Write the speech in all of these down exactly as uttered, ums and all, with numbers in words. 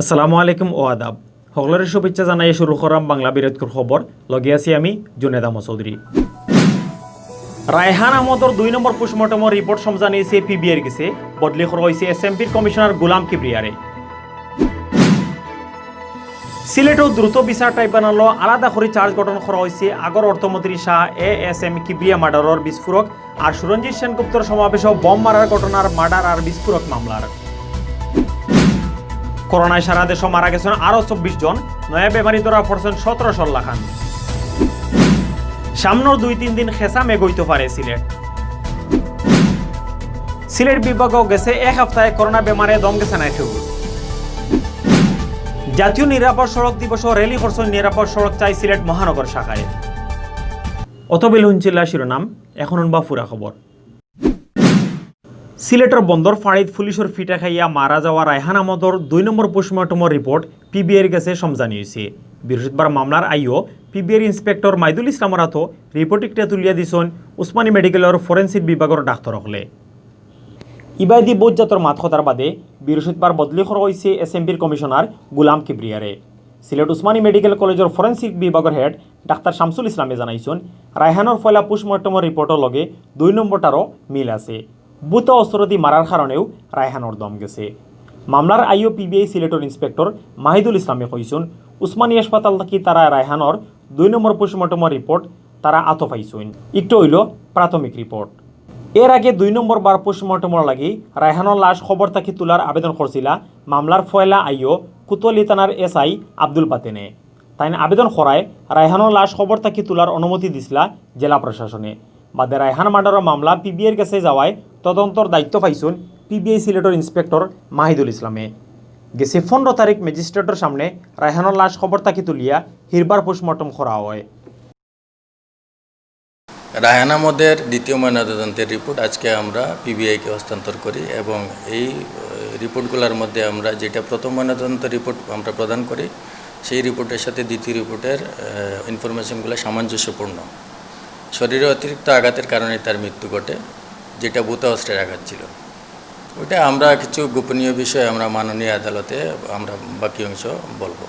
আসসালামু আলাইকুম ও আদাব। হকলরে শুভেচ্ছা জানাইয়া শুরু করাম বাংলা বিরতকুর খবর। লগে আছি আমি জুনেদ আহমদ চৌধুরী। রায়হান আহমদর দুই নম্বর পোস্টমর্টমর রিপোর্ট সমঝানি অইছে পিবিআইর গেছে। বদলি করা অইছে এসএমপির কমিশনার গুলাম কিবরিয়ারে। সিলেটও দ্রুত বিচার ট্রাইব্যুনালো আলাদা করি চার্জ গঠন করা অইছে আগর অর্থমন্ত্রী Shah A S M Kibria মার্ডারর বিস্ফোরক আর সুরঞ্জিত সেনগুপ্তর সমাবেশও বোম মারার ঘটনার মার্ডার আর বিস্ফোরক মামলার। করোনায় সারা দেশো মারা গেছইন আরো চব্বিশ জন, নয়া বেমারি ধরা পড়ছইন সতেরোশোর লাখান। সামনর দুই তিন দিন খেছা মেঘ অইতো পারে সিলেট। সিলেট বিভাগও গেছে এক হাপ্তায় করোনা বেমারে দম গেছে নায় কেউ। জাতীয় নিরাপদ সড়ক দিবসও র‍্যালি করছইন নিরাপদ সড়ক চাই সিলেট মহানগর শাখায়। অতবেল হুনছিলা শিরোনাম, এখন হুনবা পুরা খবর। সিলেটর বন্দর ফাঁড়িত পুলিশর ফিটা খাইয়া মারা যাওয়া রায়হান আহমদর দুই নম্বর পোস্টমর্টমর রিপোর্ট পিবিআইর গেছে সমঝানি অইছে। বৃহস্পতিবার মামলার আইও পিবিআইর ইন্সপেক্টর মাহিদুল ইসলামর আতো রিপোর্ট ইকটা তুলিয়া দিছইন উসমানী মেডিকেলর ফরেন্সিক বিভাগর ডাক্তর অকলে। ইবায়দি বউত জাতর মাত কথার বাদে বৃহস্পতিবার বদলি করা অইছে এসএমপির কমিশনার গুলাম কিবরিয়ারে। সিলেট উসমানী মেডিকেল কলেজর ফরেন্সিক বিভাগর হেড ডাক্তার শামসুল ইসলামে জানাইছইন, রায়হানর পয়লা পোস্টমর্টমর রিপোর্টর লগে দুই নম্বরটারও মিল আছে। বুতা অস্ত্রদি মারার কারণেউ রায়হানর দম গেছে। মামলার আইও পিবিআই সিলেটর ইন্সপেক্টর মাহিদুল ইসলামে কইছইন, উসমানী হাসপাতাল থাকি তারা রায়হানর দুই নম্বর পোস্টমর্টমর রিপোর্ট তারা আতো পাইছইন। ইকটা অইলো প্রাথমিক রিপোর্ট। এর আগে দুই নম্বরবার পোস্টমর্টমর লাগি রায়হানর লাশ কবর থাকি তুলার আবেদন করছিলা মামলার পয়লা আইও কোতোয়ালি থানার এসআই আব্দুল বাতেনে। তাইন আবেদন করায় রায়হানর লাশ কবর থাকি তুলার অনুমতি দিছলা জেলা প্রশাসনে। বাদে রায়হান মার্ডারর মামলা পিবিআইর গেছে যাওয়ায় তদন্তর দায়িত্ব পাইছইন পিবিআই সিলেটর ইন্সপেক্টর মাহিদুল ইসলামে। গেছে পনেরো তারিখ ম্যাজিস্ট্রেটর সামনে রায়হানর লাশ কবর থাকি তুলিয়া হিরবার পোস্টমর্টম করা অয়। রায়হান আহমদের দ্বিতীয় ময়নাতদন্তের রিপোর্ট আজকে আমরা পিবিআইকে হস্তান্তর করি এবং এই, আহ, রিপোর্টগুলোর মধ্যে আমরা যেটা প্রথম ময়নাতদন্ত রিপোর্ট আমরা প্রদান করি, সেই রিপোর্টের সাথে দ্বিতীয় রিপোর্টের, আহ, ইনফরমেশনগুলো সামঞ্জস্যপূর্ণ। শরীরে অতিরিক্ত আঘাতের কারণে তার মৃত্যু ঘটে, যেটা বুতা অস্ত্রের আঘাত ছিল। ওইটা আমরা কিছু গোপনীয় বিষয় আমরা মাননীয় আদালতে আমরা বাকি অংশ বলবো।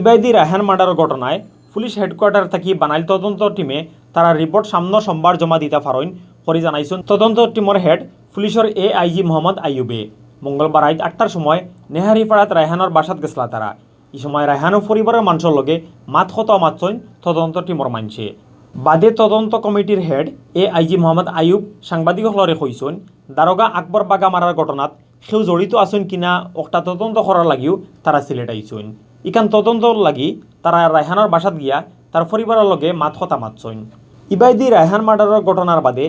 ইবায়দি রায়হান মার্ডার ঘটনায় পুলিশ হেডকোয়ার্টার থাকি বানাইল তদন্ত টিমে তারা রিপোর্ট সামনো সোমবার জমা দিতা পারইন করি জানাইছইন তদন্ত টিমর হেড পুলিশর এআইজি মোহাম্মদ আইয়ুবে। মঙ্গলবার রাইত আটটার সময় নেহারিপাড়াত রায়হানর বাসাত গেছলা তারা। ই সময় রায়হানর পরিবারর মানষর লগে মাত কথা মাতছইন তদন্ত টিমর মানষে। বাদে তদন্ত কমিটির হেড এআইজি মোহাম্মদ আইয়ুব সাংবাদিক অকলরে কইছইন, দারোগা আকবর বাগা মারার ঘটনাত কেউ জড়িত আছইন কিনা অকটা তদন্ত করার লাগিও তারা সিলেট আইছইন। ইখান তদন্তর লাগি তারা রায়হানর বাসাত গিয়া তার পরিবারর লগে মাত কথা মাতছইন। ইবায়দি রায়হান মার্ডারর ঘটনার বাদে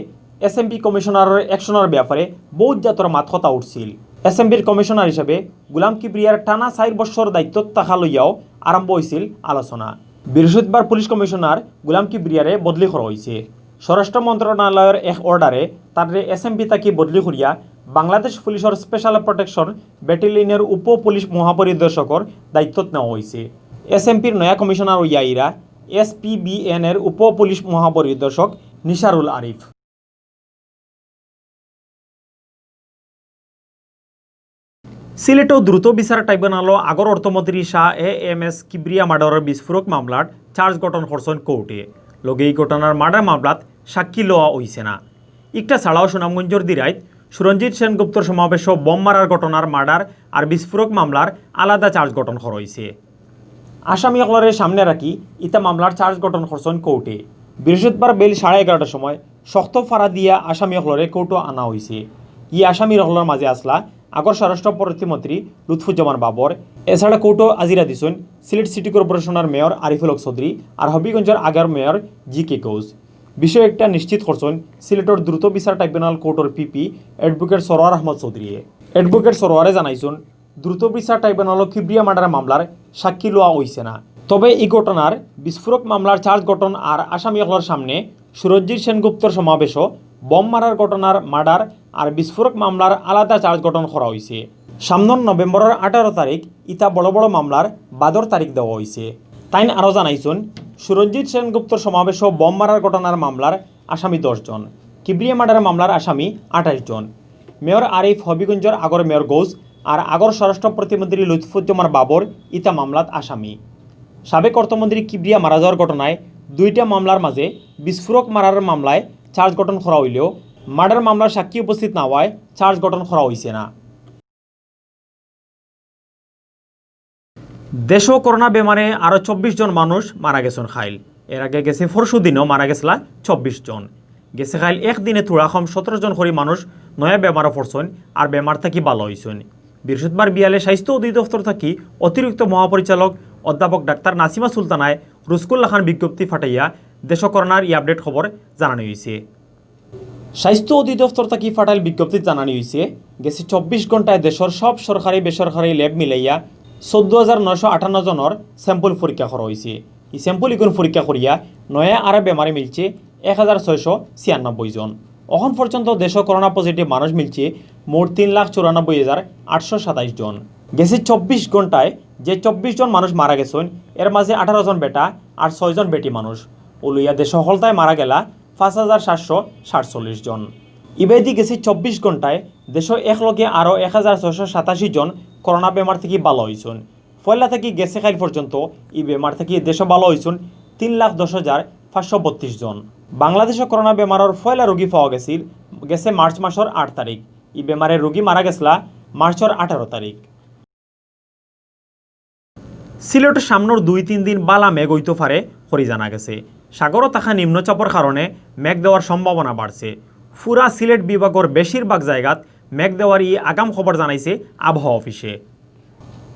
এসএমপি কমিশনারর অ্যাকশনর ব্যাপারে বউত জাতর মাত কথা উঠছিল। এসএমপির কমিশনার হিসাবে গুলাম কিবরিয়ার টানা চাইর বছর দায়িত্বত থাকা লইয়াও আরম্ভ অইছিল আলোচনা। বৃহস্পতিবার পুলিশ কমিশনার গুলাম কিবরিয়ারে বদলি করা অইছে। স্বরাষ্ট্র মন্ত্রণালয়র এক অর্ডারে তারে এসএমপি থাকি বদলি করিয়া বাংলাদেশ পুলিশর স্পেশাল প্রোটেকশন ব্যাটালিয়নের উপ পুলিশ মহাপরিদর্শকর দায়িত্বত নেওয়া অইছে। এসএমপির নয়া কমিশনার অইয়া আইরা এসপিবিএন এর উপ পুলিশ মহাপরিদর্শক নিসারুল আরিফ। সিলেটও দ্রুত বিচার ট্রাইব্যুনালো আগর অর্থমন্ত্রী Shah A M S Kibria মার্ডারর বিস্ফোরক মামলার চার্জ গঠন করছইন কোর্টে। লগে ই ঘটনার মার্ডার মামলাত সাক্ষী লওয়া অইছে না। ইকটা ছাড়াও সুনামগঞ্জর দিরাইত সুরঞ্জিত সেনগুপ্তর সমাবেশো বোম মারার ঘটনার মার্ডার আর বিস্ফোরক মামলার আলাদা চার্জ গঠন করা অইছে। আসামি অকলরে সামনে রাখি ইতা মামলার চার্জ গঠন করছইন কোর্টে। বৃহস্পতিবার বেইল সাড়ে এগারোটার সময় শক্ত ফাড়া দিয়া আসামি অকলরে কোর্টো আনা অইছে। ই আসামি অকলর মাঝে আছলা আগর স্বরাষ্ট্র প্রতিমন্ত্রী লুৎফুজ্জামান বাবর। এছাড়া কোর্টো আজিরা দিছইন সিলেট সিটি কর্পোরেশনর মেয়র আরিফুল হক চৌধুরী আর হবিগঞ্জর আগর মেয়র জি কে গৌস। বিষয় একটা নিশ্চিত করছইন সিলেটর দ্রুত বিচার ট্রাইব্যুনাল কোর্টর পিপি অ্যাডভোকেট সরোয়ার আহমদ চৌধুরীয়ে। অ্যাডভোকেট সরোয়ারে জানাইছইন, দ্রুত বিচার ট্রাইব্যুনালো কিবরিয়া মার্ডার মামলার সাক্ষী লওয়া অইছে না। তবে ই ঘটনার বিস্ফোরক মামলার চার্জ গঠন আর আসামি অকলর সামনে সুরঞ্জিত সেনগুপ্তর সমাবেশো বোম মারার ঘটনার মার্ডার আর বিস্ফোরক মামলার আলাদা চার্জ গঠন করা অইছে। সামনর নভেম্বরর আঠারো তারিখ ইতা বড় বড় মামলার বাদর তারিখ দেওয়া অইছে। তাইন আরও জানাইছইন, সুরঞ্জিত সেনগুপ্তর সমাবেশো বোম মারার ঘটনার মামলার আসামি দশ জন, কিবরিয়া মার্ডার মামলার আসামি আঠাইশ জন। মেয়র আরিফ, হবিগঞ্জর আগর মেয়র গৌস আর আগর স্বরাষ্ট্র প্রতিমন্ত্রী লুৎফুজ্জামান বাবর ইতা মামলাত আসামি। সাবেক অর্থমন্ত্রী কিবরিয়া মারা যাওয়ার ঘটনায় দুইটা মামলার মাঝে বিস্ফোরক মারার মামলায় চার্জ গঠন করা হইলেও মার্ডার মামলার সাক্ষী উপস্থিত না হওয়ায় চার্জ গঠন করা হইছে না। দেশো করোনা বেমারে আরও চব্বিশ জন মানুষ মারা গেছইন কাইল। এর আগে গেছে পরশু দিনও মারা গেছলা চব্বিশ জন। গেছে কাইল একদিনে থুড়া কম সতেরো জন করি মানুষ নয়া বেমারো পড়ছইন আর বেমার থাকি ভালা অইছইন। বৃহস্পতিবার বিয়ালে স্বাস্থ্য অধিদপ্তর থাকি অতিরিক্ত মহাপরিচালক অধ্যাপক ডাক্তার নাসিমা সুলতানায় রুজকুল্লা খান বিজ্ঞপ্তি ফাটাইয়া দেশো করোনার ই আপডেট খবর জানানি অইছে। স্বাস্থ্য অধিদপ্তর থাকি ফাটাইল বিজ্ঞপ্তিত জানানি অইছে, গেছে চব্বিশ ঘন্টায় দেশর সব সরকারি বেসরকারি ল্যাব মিলাইয়া চৌদ্দ হাজার নয়শো আটান্ন জনর স্যাম্পল পরীক্ষা করা অইছে। ই স্যাম্পল ইগুন পরীক্ষা করিয়া নয়া আরো বেমারি মিলছে এক হাজার ছয়শো ছিয়ানব্বই জন। অখন পর্যন্ত দেশো করোনা পজিটিভ মানুষ মিলছে মোট তিন লাখ চুরানব্বই হাজার আটশো সাতাইশ জন। গেছে চব্বিশ ঘন্টায় যে চব্বিশ জন মানুষ মারা গেছইন, এর মাঝে আঠারো জন বেটা আর ছয় জন বেটি মানুষ। অউ লইয়া দেশো হকলতায় মারা গেলা পাঁচ হাজার সাতশো সাতচল্লিশ জন। ইবায়দি গেছে চব্বিশ ঘন্টায় দেশো একলগে আরো এক হাজার ছয়শো সাতাশি জন করোনা বেমার থাকি ভালা অইছইন। পয়লা থাকি গেছে কাইল পর্যন্ত ই বেমার থাকি দেশো ভালা অইছইন তিন লাখ দশ হাজার পাঁচশো বত্রিশ জন। বাংলাদেশো করোনা বেমারর পয়লা রোগী পাওয়া গেছিল গেছে মার্চ মাসর আট তারিখ। ই বেমারে রোগী মারা গেছলা মার্চর আঠারো তারিখ। সিলেটর সামনর দুই তিন দিন ভালা মেঘ অইতো পারে করি জানা গেছে। সাগরো থাকা নিম্নচাপর কারণে মেঘ দেওয়ার সম্ভাবনা বাড়ছে। পুরা সিলেট বিভাগর বেশিরভাগ জায়গাত মেঘ দেওয়ার ই আগাম খবর জানাইছে আবহাওয়া অফিসে।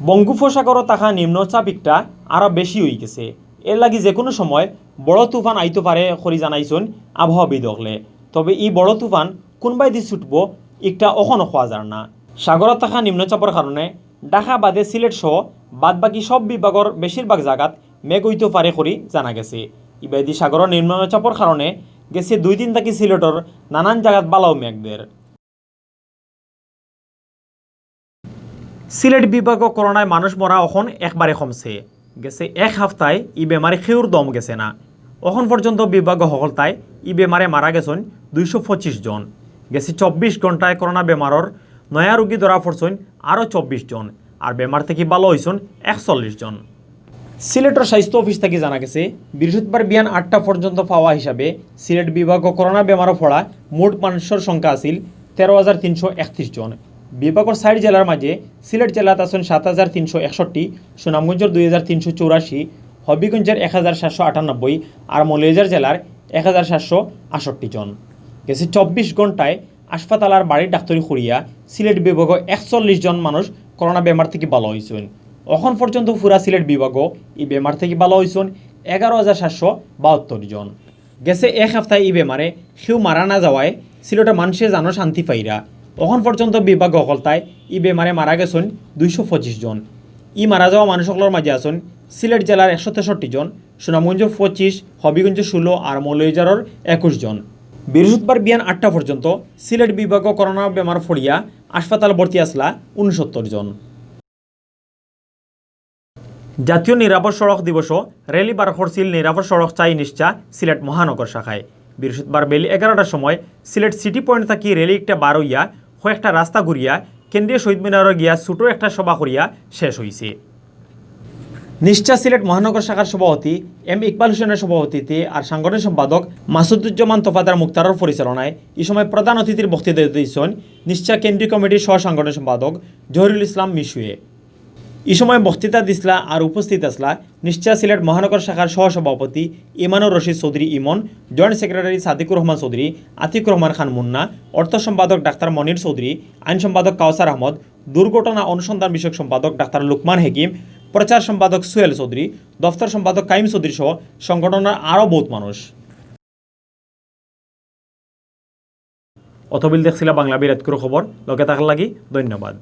বঙ্গোপসাগরো থাকা নিম্নচাপ একটা আরো বেশি অইগেছে, এর লাগি যেকুনু সময় বড় তুফান আইতো পারে করি জানাইছইন আবহাওয়াবিদ অকলে। তবে ই বড় তুফান কুনবায়দি ছুটবো একটা অখনো কওয়া যার না। সাগরো থাকা নিম্নচাপর কারণে ঢাকা বাদে সিলেট সহ বাদবাকি সব বিভাগর বেশিরভাগ জাগাত মেঘ অইতো পারে করি জানা গেছে। ইবায়দি সাগরর নিম্নচাপর কারণে গেছে দুই দিন থাকি সিলেটর নানান জাগাত ভালাউ মেঘ দের। সিলেট বিভাগো করোনায় মানুষ মরা অখন একবারে কমছে। গেছে এক হাপ্তায় ই বেমারে কেউর দম গেছে না। অখন পর্যন্ত বিভাগো হকলতায় ই বেমারে মারা গেছইন দুইশো পঁচিশ জন। গেছে চব্বিশ ঘন্টায় করোনা বেমারর নয়া রোগী ধরা পড়ছইন আরো চব্বিশ জন, আর বেমার থাকি ভালা অইছইন একচল্লিশ জন। সিলেটর স্বাস্থ্য অফিস থাকি জানা গেছে, বৃহস্পতিবার বিয়ান আটটা পর্যন্ত পাওয়া হিসাবে সিলেট বিভাগো করোনা বেমারো পড়া মোট মানুষর সংখ্যা আছিল তেরো হাজার তিনশো একত্রিশ জন। বিভাগর চাইর জেলার মাঝে সিলেট জেলাত আছইন সাত হাজার তিনশো একষট্টি, সুনামগঞ্জর দুই হাজার তিনশো চৌরাশি, হবিগঞ্জর এক হাজার সাতশো আটানব্বই আর মৌলভীবাজার জেলার এক হাজার সাতশো আটষট্টি জন। গেছে চব্বিশ ঘন্টায় হাসপাতাল আর বাড়ির ডাক্তারি করিয়া সিলেট বিভাগো একচল্লিশ জন মানুষ করোনা বেমার থাকি ভালা অইছইন। অখন পর্যন্ত পুরা সিলেট বিভাগো ই বেমার থাকি ভালা অইছইন এগারো হাজার সাতশো বাহাত্তর জন। গেছে এক হাপ্তায় ই বেমারে কেউ মারা না যাওয়ায় সিলেটর মানষে জানো শান্তি পাইরা। অখন পর্যন্ত বিভাগো হকলতায় ই বেমারে মারা গেছইন দুইশো পঁচিশ জন। ই মারা যাওয়া মানুষ অকলর মাঝে আছইন সিলেট জেলার একশো তেষট্টি জন, সুনামগঞ্জ পঁচিশ, হবিগঞ্জ ষোলো আর মৌলভীবাজারর একুশ জন। বৃহস্পতিবার বিয়ান আটটা পর্যন্ত সিলেট বিভাগো করোনা বেমার পড়িয়া হাসপাতাল ভর্তি আছলা ঊনসত্তর জন। জাতীয় নিরাপদ সড়ক দিবসো র‍্যালি বার করছিল নিরাপদ সড়ক চাই নিশ্চা সিলেট মহানগর শাখায়। বৃহস্পতিবার বেলি এগারোটার সময় সিলেট সিটি পয়েন্ট থাকি র‍্যালি একটা বার অইয়া কয়েকটা রাস্তা ঘুরিয়া কেন্দ্রীয় শহীদ মিনারো গিয়া ছোট একটা সভা করিয়া শেষ অইছে। নিশ্চা সিলেট মহানগর শাখার সভাপতি এম ইকবাল হোসেনর সভাপতিত্বে আর সাংগঠনিক সম্পাদক মাসুদুজ্জামান তফাদার মুক্তারর পরিচালনায় ই সময় প্রধান অতিথির বক্তৃতা দিছইন নিশ্চা কেন্দ্রীয় কমিটির সহ সাংগঠনিক সম্পাদক জহিরুল ইসলাম মিশুয়ে। ই সময় বক্তৃতা দিছলা আর উপস্থিত আছলা নিশ্চা সিলেট মহানগর শাখার সহ সভাপতি ইমানুর রশিদ চৌধুরী ইমন, জয়েন্ট সেক্রেটারি সাদিকুর রহমান চৌধুরী, আতিকুর রহমান খান মুন্না, অর্থ সম্পাদক ডাক্তার মনির চৌধুরী, আইন সম্পাদক কাউসার আহমদ, দুর্ঘটনা অনুসন্ধান বিষয়ক সম্পাদক ডাক্তার লুকমান হেকিম, প্রচার সম্পাদক সুহেল চৌধুরী, দফতর সম্পাদক কাইম চৌধুরী সহ সংগঠনর আরও বউত মানুষ। অতবিল দেখছিলা বাংলা বিরাটকুর খবর, লগে থাকার লাগি ধন্যবাদ।